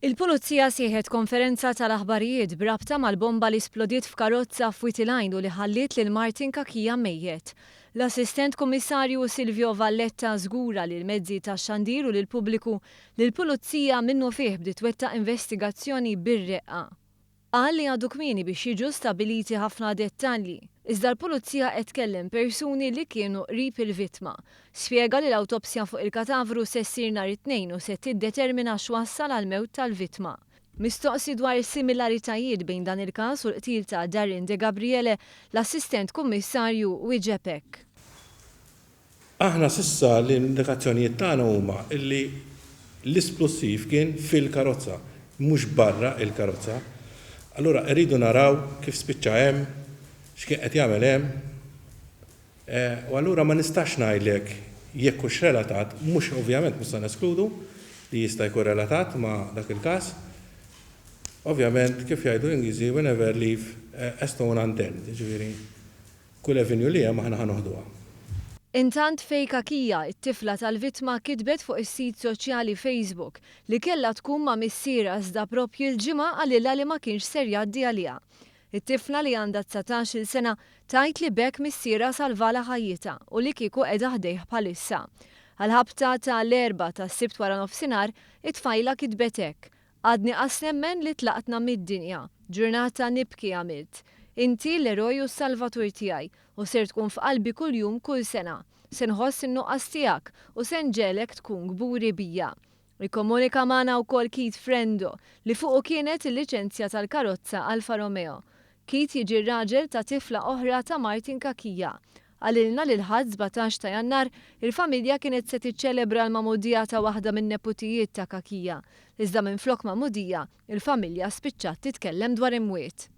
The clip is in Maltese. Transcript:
Il-Pulizija sejħet konferenza tal-aħbarijiet b'rabta mal-bomba li splodiet f'karozza f'Wied il-Għajn u li ħalliet lil Martin Cachia mejjet. L-Assistent Kummissarju Silvio Valletta żgura lill-mezzi tax-xandir u lill-pubbliku li l-Pulizija minnufih bdiet twettaq investigazzjoni bir-reqqa. Qal li għadu kmieni biex jiġu stabbiliti ħafna dettalji, iżda l-Pulizija qed tkellem persuni li kienu qrib il-vittma. Spjega li l-awtopsja fuq il-katavru se ssir nhar it-Tnejn u se tiddetermina x'wassal għall-mewt tal-vittma. Mistoqsi dwar similaritajiet bejn dan il-każ u l-qtil ta' Darren Degabriele, l-Assistent Kummissarju wieġeb hekk. Aħna s'issa l-indikazzjonijiet tagħna huma li l-isplussiv kien fil-karozza, mhux barra l-karozza. Allura rridu naraw kif spiċċa hemm, x'kien qed jagħmel hemm. U allura ma nistax ngħidlek jekk hux relatat, mhux ovvjament mhux se neskludu li jista' jkun relatat ma' dak il-każ. Ovvjament kif jgħidu l-Ingliżi we never leave a stone unturned, jiġifieri Kull avenue li hemm aħna ħa noħduha. Intant Faye Cachia, it-tifla tal-vittma kitbet fuq is-sit soċjali Facebook li kellha tkun ma' missierha iżda proprju l-Ġimgħa qalilha li ma kienx ser jgħaddi għaliha. It-tifla li għandha 19-il sena tgħid li b'hekk missierha salvalha ħajjitha u li kieku qiegħda ħdejh bħalissa. Għall-ħabta ta' l-Erbgħa tas-Sibt waranofsinhar, it-tfajla kitbet hekk, Għadni qas nemmen li tlaqtna mid-dinja. Ġurnata nibki għamilt. Inti l-eroj u s-salvatur tiegħi u ser tkun f'qalbi kuljum kull sena. Se nħoss in-nuqqas tiegħek u se nġegħlek tkun kburi bija. Ikkomunika magħna wkoll Keith Frendo li fuqu kienet il-liċenzja tal-karozza Alfa Romeo. Keith jiġi r-raġel ta' tifla oħra ta' Martin Cachia. Qalilna li l-Ħadd 17 ta' Jannar, il-familja kienet se tiċċelebra l-magħmudija ta' waħda min-neputijiet ta' Cachia. Iżda minflok magħmudija, il-familja spiċċat titkellem dwar imwiet.